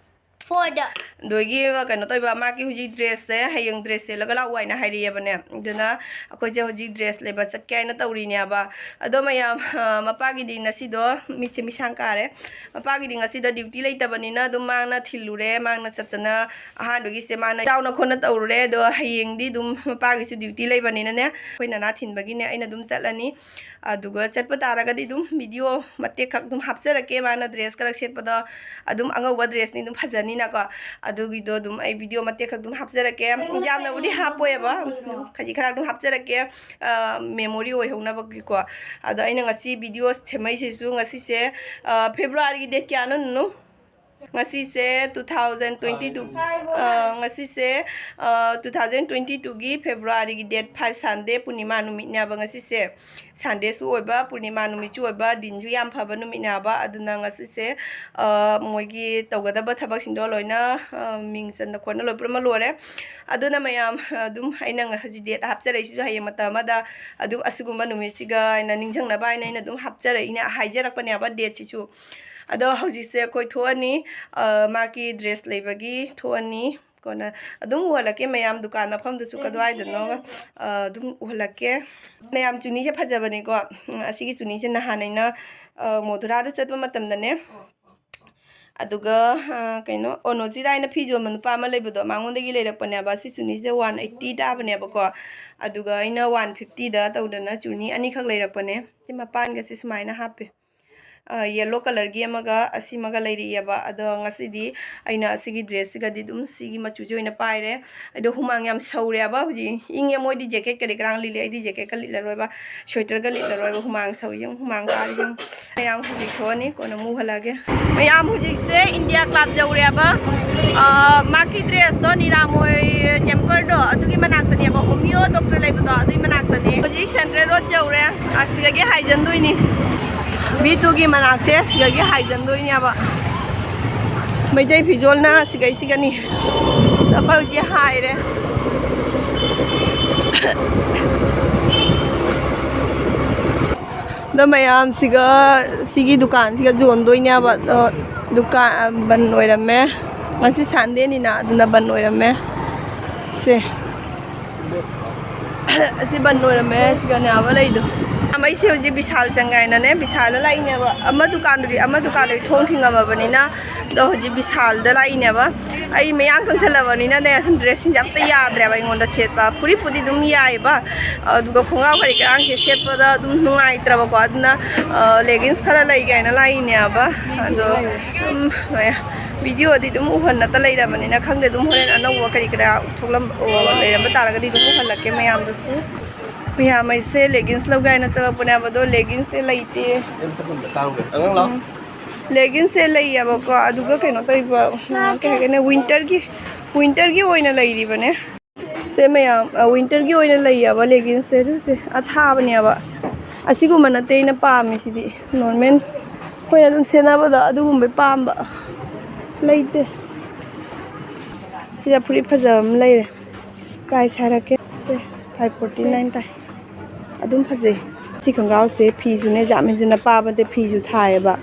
fourꯗ꯫ ꯑꯗꯨꯗꯒꯤ ꯀꯩꯅꯣ ꯇꯧꯕ, ꯃꯥꯒꯤ ꯍꯧꯖꯤꯛ dressꯁꯦ, ꯍꯌꯦꯡ dress ꯁꯦꯠꯂꯒ ꯂꯥꯛꯑꯣ ꯍꯥꯏꯅ ꯍꯥꯏꯔꯛꯑꯦꯕꯅꯦ꯫ ꯑꯗꯨꯅ ꯑꯩꯈꯣꯏꯁꯦ ꯍꯧꯖꯤꯛ dress ꯂꯩꯕ ꯆꯠꯀꯦ ꯍꯥꯏꯅ ꯇꯧꯔꯤꯅꯦꯕ꯫ ꯑꯗꯣ ꯃꯌꯥꯝ, ꯑ, ꯃꯄꯥꯒꯤꯗꯤ ꯉꯁꯤꯗꯣ ꯃꯤꯠꯁꯦ ꯃꯤꯁꯥꯡ ꯀꯥꯔꯦ꯫ ꯃꯄꯥꯒꯤꯗꯤ ꯉꯁꯤꯗꯣ duty ꯂꯩꯇꯕꯅꯤꯅ ꯑꯗꯨꯝ ꯃꯥꯅ ꯊꯤꯜꯂꯨꯔꯦ꯫ ꯃꯥꯅ ꯆꯠꯇꯅ ꯑꯍꯥꯟꯕꯒꯤꯁꯦ ꯃꯥꯅ ꯆꯥꯎꯅ ꯈꯣꯠꯅ ꯇꯧꯔꯨꯔꯦ꯫ ꯑꯗꯣ ꯍꯌꯦꯡꯗꯤ ꯑꯗꯨꯝ ꯃꯄꯥꯒꯤꯁꯨ duty ꯂꯩꯕꯅꯤꯅꯅꯦ, ꯑꯩꯈꯣꯏ ꯅꯅꯥ ꯊꯤꯟꯕꯒꯤꯅꯦ ꯑꯩꯅ ꯑꯗꯨꯝ ꯆꯠꯂꯅꯤ꯫ ꯑꯗꯨꯒ ꯆꯠꯄ ꯇꯥꯔꯒꯗꯤ ꯑꯗꯨꯝ video ꯃꯇꯦꯛ ꯈꯛ ꯑꯗꯨꯝ ꯍꯥꯞꯆꯔꯛꯀꯦ꯫ ꯃꯥꯅ dress ꯈꯔ ꯁꯦꯠꯄꯗꯣ ꯑꯗꯨꯝ ꯑꯉꯧꯕ dressꯅꯤ, ꯑꯗꯨꯝ ꯐꯖꯅꯤꯅꯀꯣ꯫ ꯑꯗꯨꯒꯤꯗꯣ ꯑꯗꯨꯝ ꯑꯩ video ꯃꯇꯦꯛ ꯈꯛ ꯑꯗꯨꯝ ꯍꯥꯞꯆꯔꯛꯀꯦ꯫ ꯌꯥꯝꯅꯕꯨꯗꯤ ꯍꯥꯞꯄꯣꯏꯕ, ꯈꯖꯤꯛ ꯈꯔ ꯑꯗꯨꯝ ꯍꯥꯞꯆꯔꯛꯀꯦ, ꯑ, memory ꯑꯣꯏꯍꯧꯅꯕꯒꯤꯀꯣ꯫ ꯑꯗꯣ ꯑꯩꯅ ꯉꯁꯤ video ꯁꯦꯝꯃꯛꯏꯁꯤꯁꯨ, ꯉꯁꯤꯁꯦ, ꯑ, Februaryꯒꯤ date ꯀꯌꯥꯅꯣ, ꯅꯨꯅꯨ? ꯉꯁꯤꯁꯦ two thousand twenty two, ꯑ, ꯉꯁꯤꯁꯦ, ꯑ, two thousand twenty twoꯒꯤ Februaryꯒꯤ date five Sunday ꯄꯨꯔꯅꯤꯃꯥ ꯅꯨꯃꯤꯠꯅꯦꯕ ꯉꯁꯤꯁꯦ꯫ Sundayꯁꯨ ꯑꯣꯏꯕ, ꯄꯨꯔꯅꯤꯃꯥ ꯅꯨꯃꯤꯠꯁꯨ ꯑꯣꯏꯕ, ꯗꯤꯟꯁꯨ ꯌꯥꯝ ꯐꯕ ꯅꯨꯃꯤꯠꯅꯦꯕ꯫ ꯑꯗꯨꯅ ꯉꯁꯤꯁꯦ, ꯑ, ꯃꯣꯏꯒꯤ ꯇꯧꯒꯗꯕ ꯊꯕꯛꯁꯤꯡꯗꯣ ꯂꯣꯏꯅ, ꯑ, ꯃꯤꯡ ꯆꯟꯗ ꯈꯣꯠꯅ ꯂꯣꯏ ꯄꯨꯝꯅꯃꯛ ꯂꯣꯏꯔꯦ꯫ ꯑꯗꯨꯅ ꯃꯌꯥꯝ, ꯑꯗꯨꯝ ꯑꯩꯅ ꯉ-, ꯍꯧꯖꯤꯛ date ꯍꯥꯞꯆꯔꯛꯏꯁꯤꯁꯨ ꯍꯌꯦꯡ ꯃꯇꯝ ꯑꯃꯗ ꯑꯗꯨꯝ ꯑꯁꯤꯒꯨꯝꯕ ꯅꯨꯃꯤꯠꯁꯤꯒ ꯍꯥꯏꯅ ꯅꯤꯡꯁꯤꯡꯅꯕ ꯍꯥꯏꯅ ꯑꯩꯅ ꯑꯗꯨꯝ ꯍꯥꯞꯆꯔꯛꯏꯅꯦ, ꯍꯥꯏꯖꯔꯛꯄꯅꯦꯕ dateꯁꯤꯁꯨ꯫ ꯑꯗꯣ ꯍꯧꯖꯤꯛꯁꯦ ꯑꯩꯈꯣꯏ ꯊꯣꯛꯑꯅꯤ, ꯑ, ꯃꯥꯒꯤ dress ꯂꯩꯕꯒꯤ ꯊꯣꯛꯑꯅꯤ꯫ ꯀꯣꯟꯅ ꯑꯗꯨꯝ ꯎꯍꯜꯂꯛꯀꯦ ꯃꯌꯥꯝ, ꯗꯨꯀꯥꯟ ꯃꯐꯝꯗꯨꯁꯨ ꯀꯗꯥꯏꯗꯅꯣ, ꯑ, ꯑꯗꯨꯝ ꯎꯍꯜꯂꯛꯀꯦ꯫ ꯃꯌꯥꯝ, ꯆꯨꯅꯤꯁꯦ ꯐꯖꯕꯅꯤꯀꯣ꯫ ꯎꯝ, ꯑꯁꯤꯒꯤ ꯆꯨꯅꯤꯁꯦ ꯅꯍꯥꯟ ꯑꯩꯅ, ꯑ, ꯃꯣꯙꯨꯔꯥꯗ ꯆꯠꯄ ꯃꯇꯝꯗꯅꯦ, ꯑꯗꯨꯒ, ꯑ, ꯀꯩꯅꯣ, ꯑꯣꯅꯣꯖꯤꯠ ꯍꯥꯏꯅ ꯐꯤ ꯌꯣꯟꯕ ꯅꯨꯄꯥ ꯑꯃ ꯂꯩꯕꯗꯣ, ꯃꯉꯣꯟꯗꯒꯤ ꯂꯩꯔꯛꯄꯅꯦꯕ꯫ ꯁꯤ ꯆꯨꯅꯤꯁꯦ one eighty ꯇꯥꯕꯅꯦꯕꯀꯣ꯫ ꯑꯗꯨꯒ ꯑꯩꯅ one fifty ꯗ ꯇꯧꯗꯅ ꯆꯨꯅꯤ ꯑꯅꯤꯈꯛ ꯂꯩꯔꯛꯄꯅꯦ꯫ ꯁꯤ ꯃꯄꯥꯟꯒꯁꯦ ꯁꯨꯃꯥꯏꯅ ꯍꯥꯞꯄꯦ꯫ ꯑ, yellow colour ꯒꯤ ꯑꯃꯒ ꯑꯁꯤꯃꯒ ꯂꯩꯔꯛꯑꯦꯕ꯫ ꯑꯗꯣ ꯉꯁꯤꯗꯤ ꯑꯩꯅ ꯑꯁꯤꯒꯤ dress ꯁꯤꯒꯗꯤ ꯑꯗꯨꯝ ꯁꯤꯒꯤ ꯃꯆꯨꯁꯦ ꯑꯣꯏꯅ ꯄꯥꯏꯔꯦ꯫ ꯑꯗꯣ ꯍꯨꯃꯥꯡ ꯌꯥꯝ ꯁꯧꯔꯦꯕ ꯍꯧꯖꯤꯛ꯫ ꯏꯪꯉꯦ, ꯃꯣꯏꯗꯤ jacket ꯀꯔꯤ ꯀꯔꯥꯡ ꯂꯤꯠꯂꯤ, ꯑꯩꯗꯤ jacket ꯀ ꯂꯤꯠꯂꯔꯣꯏꯕ, sweater ꯒ ꯂꯤꯠꯂꯔꯣꯏꯕ꯫ ꯍꯨꯃꯥꯡ ꯁꯧꯏ, ꯌꯦꯡꯉꯨ, ꯍꯨꯃꯥꯡ ꯀꯥꯔꯤ ꯌꯦꯡꯉꯨ꯫ ꯃꯌꯥꯝ ꯍꯧꯖꯤꯛ ꯊꯣꯛꯑꯅꯤ, ꯀꯣꯟꯅ ꯑꯃꯨꯛ ꯍꯜꯂꯛꯑꯒꯦ꯫ ꯃꯌꯥꯝ ꯍꯧꯖꯤꯛꯁꯦ ꯏꯟꯗꯤꯌꯥ ꯀ꯭ꯂꯕ ꯌꯧꯔꯦꯕ꯫ ꯑ, ꯃꯥꯒꯤ dress ꯇꯣ, ꯅꯤꯔꯥꯃꯣꯏ chamber ꯗꯣ, ꯑꯗꯨꯒꯤ ꯃꯅꯥꯛꯇꯅꯦꯕ, ꯍꯣꯃꯤꯌꯣ doctor ꯂꯩꯕꯗꯣ, ꯑꯗꯨꯒꯤ ꯃꯅꯥꯛꯇꯅꯦ꯫ ꯍꯧꯖꯤꯛ central road ꯌꯧꯔꯦ꯫ ꯑꯁꯤꯗꯒꯤ ꯍꯥꯏꯖꯟꯗꯣꯏꯅꯤ꯫ ꯕꯤ ꯇꯨꯒꯤ ꯃꯅꯥꯛꯁꯦ ꯁꯤꯗꯒꯤ ꯍꯥꯏꯖꯟꯗꯣꯏꯅꯦꯕ꯫ ꯃꯩꯇꯩ ꯐꯤꯖꯣꯜꯅ ꯁꯤꯒꯩꯁꯤꯒꯅꯤ꯫ ꯑꯩꯈꯣꯏ ꯍꯧꯖꯤꯛ ꯍꯥꯏꯔꯦ꯫ ꯑꯗꯣ ꯃꯌꯥꯝꯁꯤꯒ ꯁꯤꯒꯤ ꯗꯨꯀꯥꯟꯁꯤꯒ ꯌꯣꯟꯗꯣꯏꯅꯦꯕ꯫ ꯑꯗꯣ ꯗꯨꯀꯥꯟ ꯕꯟ ꯑꯣꯏꯔꯝꯃꯦ꯫ ꯉꯁꯤ Sunday ꯅꯤꯅ, ꯑꯗꯨꯅ ꯕꯟ ꯑꯣꯏꯔꯝꯃꯦ꯫ ꯁꯦ꯫ ꯑꯁꯤ ꯕꯟ ꯑꯣꯏꯔꯝꯃꯦ, ꯁꯤꯒꯅꯦ ꯑꯃ ꯂꯩꯗꯣ꯫ ꯑꯩꯁꯦ ꯍꯧꯖꯤꯛ ꯕꯤꯁꯥꯜ ꯆꯪꯉꯦ ꯍꯥꯏꯅꯅꯦ, ꯕꯤꯁꯥꯜꯗ ꯂꯥꯛꯏꯅꯦꯕ꯫ ꯑꯃ ꯗꯨꯀꯥꯟꯗꯨꯗꯤ, ꯑꯃ ꯗꯨꯀꯥꯟꯗꯨꯗꯤ ꯊꯣꯡ ꯊꯤꯡꯉꯝꯃꯕꯅꯤꯅ, ꯑꯗꯣ ꯍꯧꯖꯤꯛ ꯕꯤꯁꯥꯜꯗ ꯂꯥꯛꯏꯅꯦꯕ꯫ ꯑꯩ ꯃꯌꯥꯡ ꯀꯪꯁꯜꯂꯕꯅꯤꯅꯅꯦ, dress ꯁꯤꯡꯁꯦ ꯑꯝꯇ ꯌꯥꯗ꯭ꯔꯦꯕ ꯑꯩꯉꯣꯟꯗ ꯁꯦꯠꯄ꯫ ꯐꯨꯔꯤꯠꯄꯨꯗꯤ ꯑꯗꯨꯝ ꯌꯥꯏꯑꯕ, ꯑꯗꯨꯒ ꯈꯣꯡꯒ꯭ꯔꯥꯎ ꯀꯔꯤ ꯀꯔꯥꯡꯁꯦ ꯁꯦꯠꯄꯗ ꯑꯗꯨꯝ ꯅꯨꯡꯉꯥꯏꯇ꯭ꯔꯕꯀꯣ꯫ ꯑꯗꯨꯅ, ꯑ, leggings ꯈꯔ ꯂꯩꯒꯦ ꯍꯥꯏꯅ ꯂꯥꯛꯏꯅꯦꯕ꯫ ꯑꯗꯣ, ꯎꯝ, ꯍꯣꯏ꯫ Video ꯗꯤ ꯑꯗꯨꯝ ꯎꯍꯟꯅꯇ ꯂꯩꯔꯕꯅꯤꯅ ꯈꯪꯗꯦ, ꯑꯗꯨꯝ ꯍꯣꯔꯦꯟ ꯑꯅꯧꯕ ꯀꯔꯤ ꯀꯔꯥ ꯊꯣꯛꯂꯝ-, ꯑꯣ, ꯂꯩꯔꯝꯕ ꯇꯥꯔꯒꯗꯤ ꯑꯗꯨꯝ ꯎꯍꯜꯂꯛꯀꯦ ꯃꯌꯥꯝꯗꯁꯨ꯫ ꯃꯌꯥꯝ ꯑꯩꯁꯦ leggings ꯂꯧꯒꯦ ꯍꯥꯏꯅ ꯆꯪꯉꯛꯄꯅꯦꯕ, ꯑꯗꯣ leggings ꯁꯦ ꯂꯩꯇꯦ꯫ ꯎꯝ꯫ Leggings ꯁꯦ ꯂꯩꯌꯦꯕꯀꯣ, ꯑꯗꯨꯒ ꯀꯩꯅꯣ ꯇꯧꯔꯤꯕ, ꯎꯝ, ꯀꯩ ꯍꯥꯏꯒꯅꯤ, winter ꯒꯤ, winter ꯒꯤ ꯑꯣꯏꯅ ꯂꯩꯔꯤꯕꯅꯦ꯫ ꯁꯦ ꯃꯌꯥꯝ, ꯑ, winter ꯒꯤ ꯑꯣꯏꯅ ꯂꯩꯌꯦꯕ leggings ꯁꯦ꯫ ꯑꯗꯨꯁꯦ ꯑꯊꯥꯕꯅꯦꯕ꯫ ꯑꯁꯤꯒꯨꯝꯕ ꯅꯠꯇꯦ ꯑꯩꯅ ꯄꯥꯝꯃꯤꯁꯤꯗꯤ, normal ꯑꯩꯈꯣꯏꯅ ꯑꯗꯨꯝ ꯁꯦꯠꯅꯕꯗꯣ ꯑꯗꯨꯒꯨꯝꯕ ꯄꯥꯝꯕ꯫ ꯂꯩꯇꯦ꯫ ꯁꯤꯗ ꯐꯨꯔꯤꯠ ꯐꯖꯕ ꯑꯃ ꯂꯩꯔꯦ꯫ Price ꯍꯥꯏꯔꯛꯀꯦ꯫ ꯁꯦ, five forty nine ꯇꯥꯏ꯫ ꯑꯗꯨꯝ ꯐꯖꯩ꯫ ꯁꯤ ꯈꯣꯡꯒ꯭ꯔꯥꯎꯁꯦ ꯐꯤꯁꯨꯅꯦ ꯌꯥꯝ ꯍꯦꯟꯖꯤꯟꯅ ꯄꯥꯕ ꯅꯠꯇꯦ, ꯐꯤꯁꯨ ꯊꯥꯏꯌꯦꯕ꯫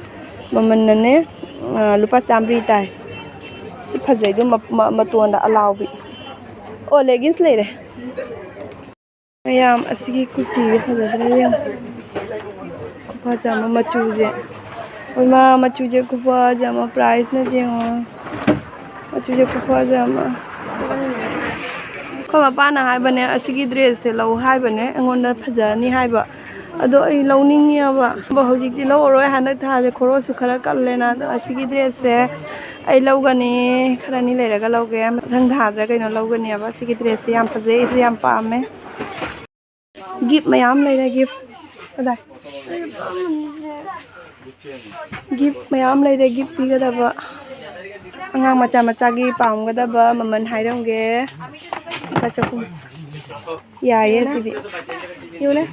ꯃꯃꯜꯅꯅꯦ, ꯑ, ꯂꯨꯄꯥ ꯆꯥꯝꯃꯔꯤ ꯇꯥꯏ꯫ ꯁꯤ ꯐꯖꯩ, ꯑꯗꯨꯝ ꯃ-, ꯃ-, ꯃꯇꯣꯟꯗ ꯑꯂꯥꯎꯕꯤ꯫ ꯑꯣ, leggings ꯂꯩꯔꯦ꯫ ꯃꯌꯥꯝ, ꯑꯁꯤꯒꯤ ꯀꯨꯔꯇꯤꯁꯦ ꯐꯖꯗ꯭ꯔꯥ ꯌꯦꯡꯉꯣ꯫ ꯈꯨꯐꯖ ꯑꯃ, ꯃꯆꯨꯁꯦ꯫ ꯏꯃꯥ, ꯃꯆꯨꯁꯦ ꯈꯨꯐꯖ ꯑꯃ, priceꯅ ꯌꯦꯡꯉꯣ꯫ ꯃꯆꯨꯁꯦ ꯈꯨꯐꯖ ꯑꯃ꯫ ꯑꯩꯈꯣꯏ ꯃꯄꯥꯅ ꯍꯥꯏꯕꯅꯦ, ꯑꯁꯤꯒꯤ dressꯁꯦ ꯂꯧ ꯍꯥꯏꯕꯅꯦ, ꯑꯩꯉꯣꯟꯗ ꯐꯖꯅꯤ ꯍꯥꯏꯕ꯫ ꯑꯗꯣ ꯑꯩ ꯂꯧꯅꯤꯡꯉꯦꯕ꯫ ꯑꯗꯣ ꯍꯧꯖꯤꯛꯇꯤ ꯂꯧꯔꯔꯣꯏ, ꯍꯟꯗꯛ ꯊꯥꯁꯦ ꯈꯣꯔꯣꯁꯁꯨ ꯈꯔ ꯀꯜꯂꯦꯅ꯫ ꯑꯗꯣ ꯑꯁꯤꯒꯤ dressꯁꯦ ꯑꯩ ꯂꯧꯒꯅꯤ, ꯈꯔꯅꯤ ꯂꯩꯔꯒ ꯂꯧꯒꯦ꯫ ꯃꯊꯪ ꯊꯥꯗ ꯀꯩꯅꯣ ꯂꯧꯒꯅꯦꯕ꯫ ꯁꯤꯒꯤ dressꯁꯦ ꯌꯥꯝ ꯐꯖꯩ, ꯑꯩꯁꯨ ꯌꯥꯝ ꯄꯥꯝꯃꯦ꯫ Gift ꯃꯌꯥꯝ ꯂꯩꯔꯦ, gift꯫ ꯀꯗꯥꯏ? Gift ꯃꯌꯥꯝ ꯂꯩꯔꯦ, gift ꯄꯤꯒꯗꯕ꯫ ꯑꯉꯥꯡ ꯃꯆꯥ ꯃꯆꯥꯒꯤ ꯄꯥꯝꯒꯗꯕ ꯃꯃꯜ ꯍꯥꯏꯔꯝꯒꯦ꯫ ꯂꯨꯄꯥ ꯆꯍꯨꯝ꯫ ꯌꯥꯏꯌꯦ ꯁꯤꯗꯤ꯫ ꯌꯦꯡꯉꯨꯅꯦ꯫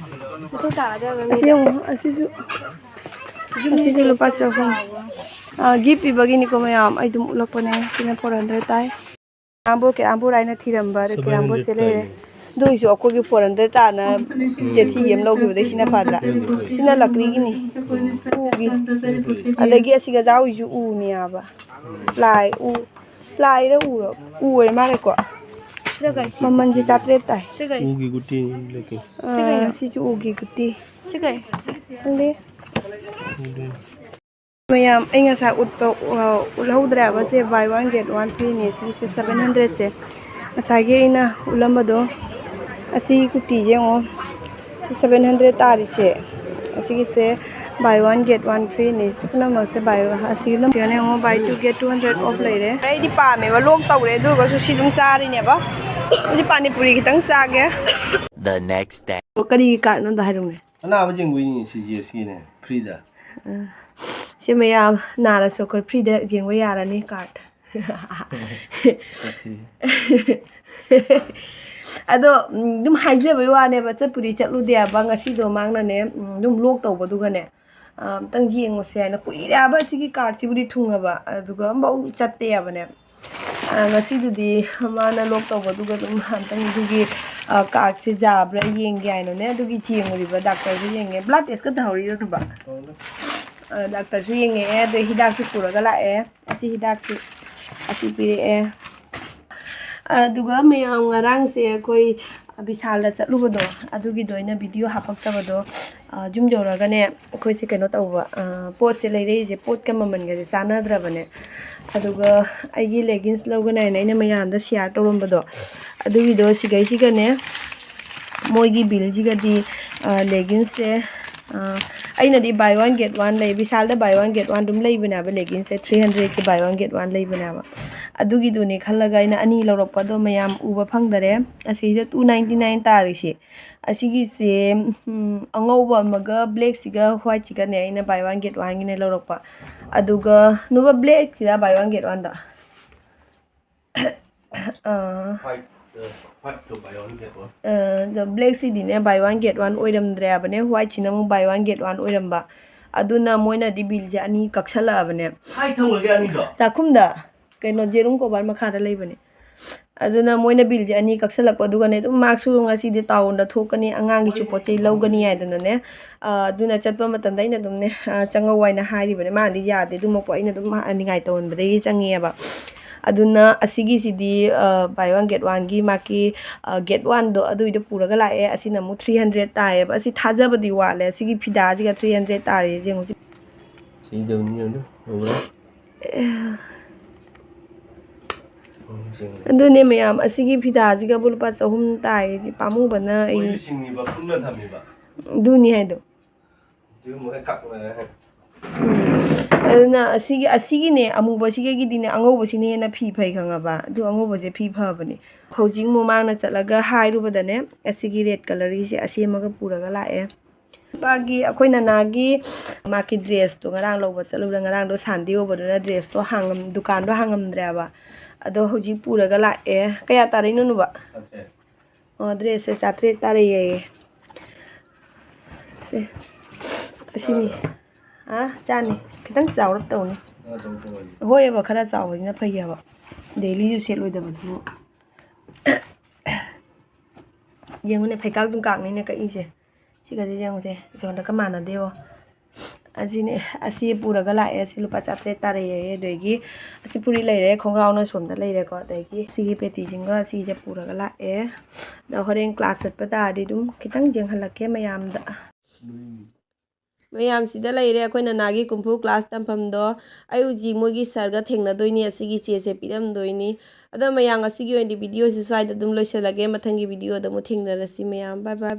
ꯑꯁꯤ ꯌꯦꯡꯉꯨ, ꯑꯁꯤꯁꯨ꯫ ꯑꯁꯤꯁꯨ ꯂꯨꯄꯥ ꯆꯍꯨꯝ꯫ ꯑꯥ, gift ꯄꯤꯕꯒꯤꯅꯤꯀꯣ ꯃꯌꯥꯝ, ꯑꯩ ꯑꯗꯨꯝ ꯎꯠꯂꯛꯄꯅꯦ꯫ ꯁꯤꯅ four hundred ꯇꯥꯏ꯫ ꯀꯦꯔꯥꯝꯕꯣ, ꯀꯦꯔꯥꯝꯕꯣ ꯍꯥꯏꯅ ꯊꯤꯔꯝꯕ, ꯑꯗ ꯀꯦꯔꯥꯝꯕꯣꯁꯦ ꯂꯩꯔꯦ꯫ ꯑꯗꯨ ꯑꯣꯏꯁꯨ ꯑꯩꯈꯣꯏꯒꯤ four hundred ꯇꯥꯅ ꯆꯦꯊꯤꯒꯤ ꯑꯃ ꯂꯧꯈꯤꯕꯗꯩ ꯁꯤꯅ ꯐꯗ꯭ꯔꯥ? ꯁꯤꯅ ꯂꯀ꯭ꯔꯤꯒꯤꯅꯤ, ꯎꯒꯤ꯫ ꯑꯗꯒꯤ ꯑꯁꯤꯒ ꯖꯥꯎꯒꯤꯁꯨ ꯎꯅꯦꯕ꯫ ꯄ꯭ꯂꯥꯏ, ꯎ, ꯄ꯭ꯂꯥꯏꯔ ꯎꯔꯣ? ꯎ ꯑꯣꯏꯔ ꯃꯥꯜꯂꯦꯀꯣ꯫ ꯁꯤꯅ ꯀꯩ? ꯃꯃꯜꯁꯦ ꯆꯥꯇ꯭ꯔꯦꯠ ꯇꯥꯏ꯫ ꯁꯤ ꯀꯩ? ꯎꯒꯤ ꯒꯨꯇꯤꯅꯤ, ꯂꯩꯀꯦ꯫ ꯑꯥ, ꯁꯤꯁꯨ ꯎꯒꯤ ꯒꯨꯇꯤ꯫ ꯁꯤ ꯀꯩ? ꯈꯪꯗꯦ꯫ ꯈꯪꯗꯦ꯫ ꯃꯌꯥꯝ, ꯑꯩ ꯉꯁꯥꯏ ꯎꯠꯄ, ꯑ, ꯎꯠꯍꯧꯗ꯭ꯔꯦꯕ꯫ ꯁꯦ buy one get one free ꯅꯦ꯫ ꯁꯤꯒꯤꯁꯦ seven hundred ꯁꯦ꯫ ꯉꯁꯥꯏꯒꯤ ꯑꯩꯅ ꯎꯠꯂꯝꯕꯗꯣ, ꯑꯁꯤ ꯀꯨꯔꯇꯤꯁꯦ ꯌꯦꯡꯉꯣ꯫ ꯁꯤ seven hundred ꯇꯥꯔꯤꯁꯦ꯫ ꯑꯁꯤꯒꯤꯁꯦ buy one get one free ꯅꯦ꯫ ꯁꯤ ꯄꯨꯝꯅꯃꯛꯁꯦ buy one, ꯑꯁꯤꯒꯤ ꯄꯨꯝꯅꯃꯛꯁꯤꯅꯅꯦ ꯌꯦꯡꯉꯣ, buy two get two hundred off ꯂꯩꯔꯦ꯫ ꯑꯩꯗꯤ ꯄꯥꯝꯃꯦꯕ, lock ꯇꯧꯔꯦ, ꯑꯗꯨ ꯑꯣꯏꯔꯒꯁꯨ ꯁꯤ ꯑꯗꯨꯝ ꯆꯥꯔꯤꯅꯦꯕ꯫ ꯑꯩꯗꯤ ꯄꯥꯅꯤꯄꯨꯔꯤ ꯈꯤꯇꯪ ꯆꯥꯒꯦ꯫ The next day. ꯀꯔꯤꯒꯤ cardꯅꯣ ꯑꯝꯇ ꯍꯥꯏꯔꯛꯎꯅꯦ꯫ ꯑꯅꯥꯕ ꯌꯦꯡꯕꯩꯅꯤ, ꯁꯤ ꯖꯤ ꯑꯦꯁꯀꯤꯅꯦ, freeꯗ꯫ ꯁꯤ ꯃꯌꯥꯝ ꯅꯥꯔꯁꯨ ꯑꯩꯈꯣꯏ freeꯗ ꯌꯦꯡꯕ ꯌꯥꯔꯅꯤ card꯫ ꯑꯗꯣ, ꯎꯝ, ꯑꯗꯨꯝ ꯍꯥꯏꯖꯕꯩ ꯋꯥꯅꯦꯕ, ꯆꯠꯄꯨꯗꯤ ꯆꯠꯂꯨꯗꯦꯕ꯫ ꯉꯁꯤꯗꯣ ꯃꯥꯡꯅꯅꯦ, ꯎꯝ, ꯑꯗꯨꯝ lock ꯇꯧꯕꯗꯨꯒꯅꯦ, ꯑ, ꯑꯝꯇꯪ ꯌꯦꯡꯉꯨꯁꯦ ꯍꯥꯏꯅ ꯀꯨꯏꯔꯦꯕ ꯁꯤꯒꯤ cardꯁꯤꯕꯨꯗꯤ ꯊꯨꯡꯉꯕ, ꯑꯗꯨꯒ ꯑꯝꯐꯥꯎ ꯆꯠꯇꯦꯕꯅꯦ꯫ ꯑ, ꯉꯁꯤꯗꯨꯗꯤ ꯃꯥꯅ lock ꯇꯧꯕꯗꯨꯒ ꯑꯗꯨꯝ ꯑꯝꯇꯪ ꯑꯗꯨꯒꯤ, ꯑ, cardꯁꯦ ꯌꯥꯕ꯭ꯔꯥ ꯌꯦꯡꯒꯦ ꯍꯥꯏꯅꯅꯦ, ꯑꯗꯨꯒꯤ ꯌꯦꯡꯉꯨꯔꯤꯕ, doctorꯁꯨ ꯌꯦꯡꯉꯦ, blood testꯀ ꯇꯧꯍꯧꯔꯤꯔꯣ ꯑꯗꯨꯕ? ꯑ, doctorꯁꯨ ꯌꯦꯡꯉꯛꯑꯦ, ꯑꯗꯩ ꯍꯤꯗꯥꯛꯁꯨ ꯄꯨꯔꯒ ꯂꯥꯛꯑꯦ꯫ ꯑꯁꯤ ꯍꯤꯗꯥꯛꯁꯨ ꯑꯁꯤ ꯄꯤꯔꯛꯑꯦ꯫ ꯑꯗꯨꯒ ꯃꯌꯥꯝ ꯉꯔꯥꯡꯁꯦ ꯑꯩꯈꯣꯏ, ꯑ, ꯕꯤꯁꯥꯜꯗ ꯆꯠꯂꯨꯕꯗꯣ, ꯑꯗꯨꯒꯤꯗꯣ ꯑꯩꯅ ꯚꯤꯗꯤꯑꯣ ꯍꯥꯄꯛꯇꯕꯗꯣ, ꯑ, ꯌꯨꯝ ꯌꯧꯔꯒꯅꯦ, ꯑꯩꯈꯣꯏꯁꯦ ꯀꯩꯅꯣ ꯇꯧꯕ, ꯑ, ꯄꯣꯠꯁꯦ ꯂꯩꯔꯛꯏꯁꯦ, ꯄꯣꯠꯀ ꯃꯃꯜꯒꯁꯦ ꯆꯥꯟꯅꯗ꯭ꯔꯕꯅꯦ꯫ ꯑꯗꯨꯒ ꯑꯩꯒꯤ ꯂꯦꯒꯤꯟꯁ ꯂꯧꯒꯅꯤ ꯍꯥꯏꯅ ꯑꯩꯅ ꯃꯌꯥꯝꯗ ꯁꯤꯌꯥꯔ ꯇꯧꯔꯝꯕꯗꯣ, ꯑꯗꯨꯒꯤꯗꯣ ꯁꯤꯒꯩꯁꯤꯒꯅꯦ, ꯃꯣꯏꯒꯤ ꯕꯤꯜꯁꯤꯒꯗꯤ, ꯑ, ꯂꯦꯒꯤꯟꯁꯁꯦ, ꯑ, ꯑꯩꯅꯗꯤ buy one get one ꯂꯩ, ꯕꯤꯁꯥꯜꯗ buy one get one ꯑꯗꯨꯝ ꯂꯩꯕꯅꯦꯕ, ꯂꯦꯒꯤꯟꯁꯁꯦ three hundredꯀꯤ buy one get one ꯂꯩꯕꯅꯦꯕ꯫ ꯑꯗꯨꯒꯤꯗꯨꯅꯦ ꯈꯜꯂꯒ ꯑꯩꯅ ꯑꯅꯤ ꯂꯧꯔꯛꯄ, ꯑꯗꯣ ꯃꯌꯥꯝ ꯎꯕ ꯐꯪꯗꯔꯦ꯫ ꯑꯁꯤꯁꯤꯗ two ninety nine ꯇꯥꯔꯤꯁꯦ꯫ ꯑꯁꯤꯒꯤꯁꯦ, ꯎꯝ, ꯑꯉꯧꯕ ꯑꯃꯒ ꯕ꯭ꯂꯦꯛꯁꯤꯒ ꯋꯥꯏꯠꯁꯤꯒꯅꯦ ꯑꯩꯅ buy one get oneꯒꯤꯅꯦ ꯂꯧꯔꯛꯄ꯫ ꯑꯗꯨꯒ ꯅꯨꯕ ꯕ꯭ꯂꯦꯛꯁꯤꯔ buy one get oneꯗ? Ah, White, uh, white to buy one get one. ꯑꯥ, ꯑꯗꯣ ꯕ꯭ꯂꯦꯛꯁꯤꯗꯤꯅꯦ buy one get one ꯑꯣꯏꯔꯝꯗ꯭ꯔꯦ ꯍꯥꯏꯕꯅꯦ, ꯋꯥꯏꯠꯁꯤꯅ ꯑꯃꯨꯛ buy one get one ꯑꯣꯏꯔꯝꯕ꯫ ꯑꯗꯨꯅ ꯃꯣꯏꯅꯗꯤ ꯕꯤꯜꯁꯦ ꯑꯅꯤ ꯀꯛꯁꯜꯂꯛꯑꯕꯅꯦ꯫ ꯍꯥꯏ ꯊꯝꯃꯒꯦ ꯑꯅꯤꯗꯣ? ꯆꯥꯛꯈꯨꯝꯗ, ꯀꯩꯅꯣ, ꯖꯦꯔꯨꯝ ꯀꯣꯕꯔ ꯃꯈꯥꯗ ꯂꯩꯕꯅꯦ꯫ ꯑꯗꯨꯅ ꯃꯣꯏꯅ ꯕꯤꯜꯁꯦ ꯑꯅꯤ ꯀꯛꯁꯜꯂꯛꯄ, ꯑꯗꯨꯒꯅꯦ ꯑꯗꯨꯝ ꯃꯥꯁꯨ ꯉꯁꯤꯗꯤ ꯇꯥꯎꯟꯗ ꯊꯣꯛꯀꯅꯤ, ꯑꯉꯥꯡꯒꯤꯁꯨ ꯄꯣꯠ ꯆꯩ ꯂꯧꯒꯅꯤ ꯍꯥꯏꯗꯅꯅꯦ, ꯑ, ꯑꯗꯨꯅ ꯆꯠꯄ ꯃꯇꯝꯗ ꯑꯩꯅ ꯑꯗꯨꯝꯅꯦ, ꯑ, ꯆꯪꯉꯧ ꯍꯥꯏꯅ ꯍꯥꯏꯔꯤꯕꯅꯦ, ꯃꯥꯅꯗꯤ ꯌꯥꯗꯦ, ꯑꯗꯨꯃꯛꯄꯨ ꯑꯩꯅ ꯑꯗꯨꯝ ꯃꯥ ꯅꯤꯡꯉꯥꯏ ꯇꯧꯍꯟꯕꯗꯒꯤ ꯆꯪꯉꯛꯑꯦꯕ꯫ ꯑꯗꯨꯅ ꯑꯁꯤꯒꯤꯁꯤꯗꯤ, ꯑ, buy one get oneꯒꯤ ꯃꯥꯒꯤ, ꯑ, get oneꯗꯣ ꯑꯗꯨꯏꯗꯣ ꯄꯨꯔꯒ ꯂꯥꯛꯑꯦ꯫ ꯑꯁꯤꯅ ꯑꯃꯨꯛ three hundred ꯇꯥꯏꯌꯦꯕ꯫ ꯑꯁꯤ ꯊꯥꯖꯕꯗꯤ ꯋꯥꯠꯂꯦ, ꯑꯁꯤꯒꯤ ꯐꯤꯗꯥꯁꯤꯒ three hundred ꯇꯥꯔꯤꯁꯦ ꯌꯦꯡꯉꯨ꯫ ꯁꯤ ꯌꯦꯡꯉꯨ, ꯌꯦꯡꯉꯨ, ꯌꯦꯡꯉꯨ꯫ ꯑꯗꯨꯅꯦ ꯃꯌꯥꯝ, ꯑꯁꯤꯒꯤ ꯐꯤꯗꯥꯁꯤꯒꯕꯨ ꯂꯨꯄꯥ ꯆꯍꯨꯝ ꯇꯥꯏ꯫ ꯁꯤ ꯄꯥꯝꯃꯨꯕꯅ ꯑꯩ ꯃꯣꯏꯁꯨ ꯁꯤꯡꯉꯤꯕ, ꯄꯨꯟꯅ ꯊꯝꯃꯤꯕ꯫ ꯑꯗꯨꯅꯤ ꯍꯥꯏꯗꯣ꯫ ꯁꯤꯒꯨꯝꯕ ꯍꯦꯛ ꯀꯛꯅꯔꯦ꯫ ꯑꯗꯨꯅ ꯑꯁꯤꯒꯤ, ꯑꯁꯤꯒꯤꯅꯦ, ꯑꯃꯨꯕꯁꯤꯒꯗꯤꯅꯦ, ꯑꯉꯧꯕꯁꯤꯅ ꯍꯦꯟꯅ ꯐꯤ ꯐꯩ, ꯈꯪꯉꯕ? ꯑꯗꯨ ꯑꯉꯧꯕꯁꯦ ꯐꯤ ꯐꯕꯅꯦ꯫ ꯍꯧꯖꯤꯛ ꯃꯃꯥꯡꯗ ꯆꯠꯂꯒ ꯍꯥꯏꯔꯨꯕꯗꯅꯦ, ꯑꯁꯤꯒꯤ ꯔꯦꯗ ꯀꯂꯔꯒꯤꯁꯦ ꯑꯁꯦꯝꯃꯒ ꯄꯨꯔꯒ ꯂꯥꯛꯑꯦ꯫ ꯅꯨꯄꯥꯒꯤ, ꯑꯩꯈꯣꯏ ꯅꯅꯥꯒꯤ ꯃꯥꯒꯤ ꯗ꯭ꯔꯦꯁꯇꯣ ꯉꯔꯥꯡ ꯂꯧꯕ ꯆꯠꯂꯨꯕꯗ, ꯉꯔꯥꯡꯗꯣ ꯁꯟꯗꯦ ꯑꯣꯏꯕꯗꯨꯅ ꯗ꯭ꯔꯦꯁꯇꯣ ꯍꯥꯡꯉꯝ-, ꯗꯨꯀꯥꯟꯗꯣ ꯍꯥꯡꯉꯝꯗ꯭ꯔꯦꯕ꯫ ꯑꯗꯣ ꯍꯧꯖꯤꯛ ꯄꯨꯔꯒ ꯂꯥꯛꯑꯦ꯫ ꯀꯌꯥ ꯇꯥꯔꯛꯏꯅꯣ, ꯅꯨꯕ? ꯆꯥꯇ꯭ꯔꯦꯠ꯫ ꯑꯣ, ꯗ꯭ꯔꯦꯁꯁꯦ ꯆꯥꯇ꯭ꯔꯦꯠ ꯇꯥꯔꯛꯑꯦ꯫ ꯁꯦ, ꯑꯁꯤꯅꯤ꯫ ꯑꯥ, ꯆꯥꯅꯤ꯫ ꯈꯤꯇꯪ ꯆꯥꯎꯔꯞ ꯇꯧꯅꯤ꯫ ꯍꯣꯏꯑꯕ, ꯈꯔ ꯆꯥꯎꯕꯁꯤꯅ ꯐꯩ ꯍꯥꯏꯕ꯫ ꯗꯦꯂꯤꯁꯨ ꯁꯦꯠꯂꯣꯏꯗꯕꯗꯨꯕꯨ꯫ ꯌꯦꯡꯉꯨꯅꯦ, ꯐꯩꯀꯥꯛ ꯖꯨꯝꯀꯥꯛꯅꯤꯅꯦ ꯀꯛꯏꯁꯦ꯫ ꯁꯤꯒꯁꯦ ꯌꯦꯡꯉꯨꯁꯦ, ꯖꯣꯟꯗꯒ ꯃꯥꯟꯅꯗꯦꯕꯣ꯫ ꯑꯁꯤꯅꯦ, ꯑꯁꯤ ꯄꯨꯔꯒ ꯂꯥꯛꯑꯦ꯫ ꯑꯁꯤ ꯂꯨꯄꯥ ꯆꯥꯇ꯭ꯔꯦꯠ ꯇꯥꯔꯛꯑꯦ꯫ ꯑꯗꯒꯤ ꯑꯁꯤ ꯐꯨꯔꯤꯠ ꯂꯩꯔꯦ, ꯈꯣꯡꯒ꯭ꯔꯥꯎꯅ ꯁꯣꯝꯗ ꯂꯩꯔꯦꯀꯣ꯫ ꯑꯗꯒꯤ ꯁꯤꯒꯤ ꯄꯦꯇꯤꯁꯤꯡꯒ ꯑꯁꯤꯁꯦ ꯄꯨꯔꯒ ꯂꯥꯛꯑꯦ꯫ ꯑꯗꯣ ꯍꯣꯔꯦꯟ ꯀ꯭ꯂꯥꯁ ꯆꯠꯄ ꯇꯥꯔꯗꯤ ꯑꯗꯨꯝ ꯈꯤꯇꯪ ꯌꯦꯡꯍꯜꯂꯛꯀꯦ ꯃꯌꯥꯝꯗ꯫ ꯃꯌꯥꯝꯁꯤꯗ ꯂꯩꯔꯦ ꯑꯩꯈꯣꯏ ꯅꯅꯥꯒꯤ ꯀꯨꯝꯐꯨ ꯀ꯭ꯂꯥꯁ ꯇꯝꯐꯝꯗꯣ꯫ ꯑꯩ ꯍꯧꯖꯤꯛ ꯃꯣꯏꯒꯤ ꯁꯥꯔꯒ ꯊꯦꯡꯅꯗꯣꯏꯅꯤ꯫ ꯑꯁꯤꯒꯤ ꯆꯦꯁꯦ ꯄꯤꯔꯝꯗꯣꯏꯅꯤ꯫ ꯑꯗꯣ ꯃꯌꯥꯝ, ꯉꯁꯤꯒꯤ ꯑꯣꯏꯅꯗꯤ ꯚꯤꯗꯤꯑꯣꯁꯤ ꯁ꯭ꯋꯥꯏꯗ ꯑꯗꯨꯝ ꯂꯣꯏꯁꯤꯜꯂꯒꯦ꯫ ꯃꯊꯪꯒꯤ ꯚꯤꯗꯤꯑꯣꯗ ꯑꯃꯨꯛ ꯊꯦꯡꯅꯔꯁꯤ ꯃꯌꯥꯝ꯫ ꯕꯥꯏ ꯕꯥꯏ꯫